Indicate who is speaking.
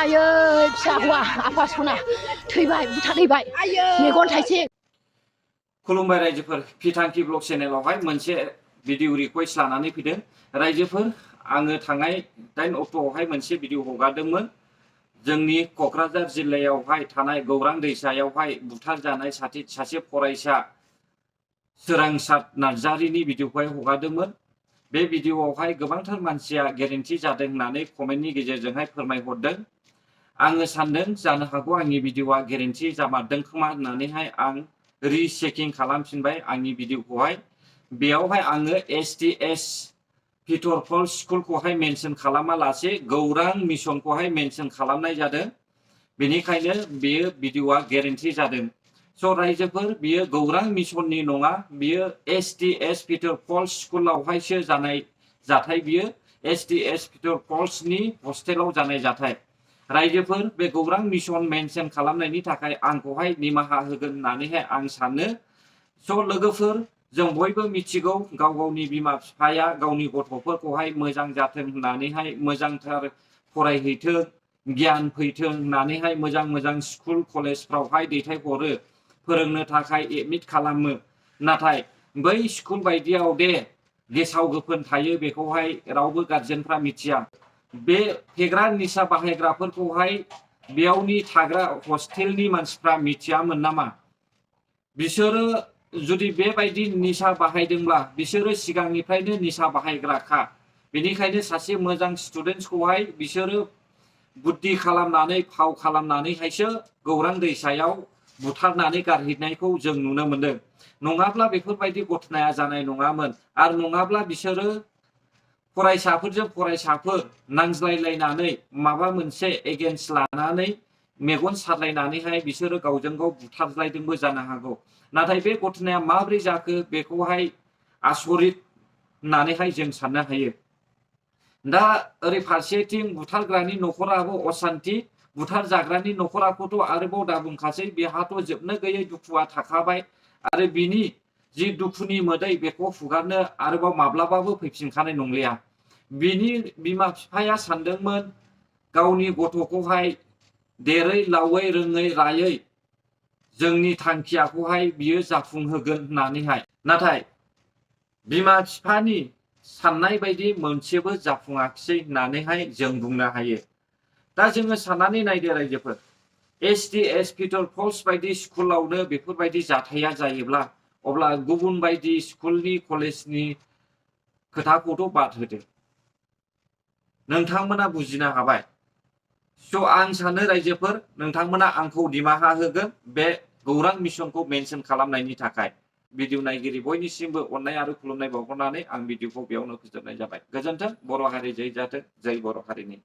Speaker 1: आयै फिसा हौवा आफा सना थैबाय बुथारहैबाय मेगन थाइसे।
Speaker 2: खुलुमबाय रायजोफोर, फिथांखि ब्लग चेनेलावहाय मोनसे भिडिअ रिक्वेस्ट लानानै फैदों। रायजोफोर, आङो थांनाय 8 अक्ट'आवहाय मोनसे भिडिअ हगारदोंमोन। जोंनि क'क्राझार जिल्लायावहाय थानाय गौरां दैसायावहाय बुथारजानाय सासे फरायसा सोरांसार नार्जारिनि भिडिअखौहाय हगारदोंमोन। बे भिडिअआवहाय गोबांथार मानसिया गेरेन्टि जादों होननानै कमेन्टनि गेजेरजोंहाय फोरमायहरदों। आङो सानदों जानो हागौ आंनि भिडिअआ गेरेन्टि जामारदों खोमा होननानैहाय आं रिचेकिं खालामफिनबाय आंनि भिडिअखौहाय। बेयावहाय आङो STS पिटर फल्स स्कुलखौहाय मेनसन खालामालासे गौरां मिशनखौहाय मेनसन खालामनाय जादों। बेनिखायनो बेयो भिडिअआ गेरेन्टि जादों। स' रायजोफोर, बियो गौरां मिशननि नङा, बियो STS पिटर फल्स स्कुलावहायसो जानाय जाथाय। बियो STS पिटर फल्सनि हस्टेलाव जानाय जाथाय। रायजोफोर, बे गौरां मिशन मेनसन खालामनायनि थाखाय आंखौहाय निमाहा होगोन होननानैहाय आं सानो। स' लोगोफोर, जों बयबो मिथिगौ गाव गावनि बिमा बिफाया गावनि गथ'फोरखौहाय मोजां जाथों होननानैहाय मोजांथार फरायहैथों, गियान फैथों होननानैहाय मोजां मोजां स्कुल कलेजफ्रावहाय दैथायहरो, फोरोंनो थाखाय एडमिट खालामो। नाथाय बै स्कुल बायदियाव दे गेसाव गोफोन थायो बेखौहाय रावबो गार्जेनफ्रा मिथिया। बे फेग्रा निसा बाहायग्राफोरखौहाय बेयावनि थाग्रा हस्टेलनि मानसिफ्रा मिथियामोन नामा? बिसोरो जुदि बेबायदि निसा बाहायदोंब्ला बिसोरो सिगांनिफ्रायनो निसा बाहायग्राखा। बेनिखायनो सासे मोजां स्टुडेन्टखौहाय बिसोरो बुद्धि खालामनानै फाव खालामनानैहायसो गौरां दैसायाव बुथारनानै गारहैनायखौ जों नुनो मोनदों। नङाब्ला बेफोरबायदि घटनाया जानाय नङामोन। आरो नङाब्ला बिसोरो फरायसाफोरजों फरायसाफोर नांज्लायलायनानै माबा मोनसे एगेन्स्ट लानानै मेगन सारलायनानैहाय बिसोरो गावजों गाव बुथारलायदोंबो जानो हागौ। नाथाय बे घटनाया माबोरै जाखो बेखौहाय आसरित होननानैहाय जों साननो हायो। दा ओरै फारसेथिं बुथारग्रानि न'खराबो असान्ति, बुथार जाग्रानि न'खराखौथ' आरोबाव दा बुंखासै, बेहाथ' जोबनो गैयै दुखुआ थाखाबाय। आरो बिनि जि दुखुनि मोदै बेखौ हुगारनो आरोबाव माब्लाबाबो फैफिनखानाय नंलिया। बिनि बिमा बिफाया सानदोंमोन गावनि गथ'खौहाय देरै लावै रोङै रायै जोंनि थांखियाखौहाय बियो जाफुंहोगोन होननानैहाय। नाथाय बिमा बिफानि साननाय बायदि मोनसेबो जाफुङाखिसै होननानैहाय जों बुंनो हायो। दा जोङो साननानै नायदो रायजोफोर, STS पिटर फल्स बायदि स्कुलावनो बेफोरबायदि जाथाया जायोब्ला अब्ला गुबुन बायदि स्कुलनि कलेजनि खोथाखौथ' बाद होदो। नोंथांमोना बुजिनो हाबाय। स' आं सानो रायजोफोर, नोंथांमोना आंखौ निमाहा होगोन बे गौरां मिशनखौ मेनसन खालामनायनि थाखाय। भिडिअ नायगिरि बयनिसिमबो अननाय आरो खुलुमनाय बावहरनानै आं भिडिअखौ बेयावनो फोजोबनाय जाबाय। गोजोन्थों। बर' हारि जै जाथों, जै बर' हारिनि।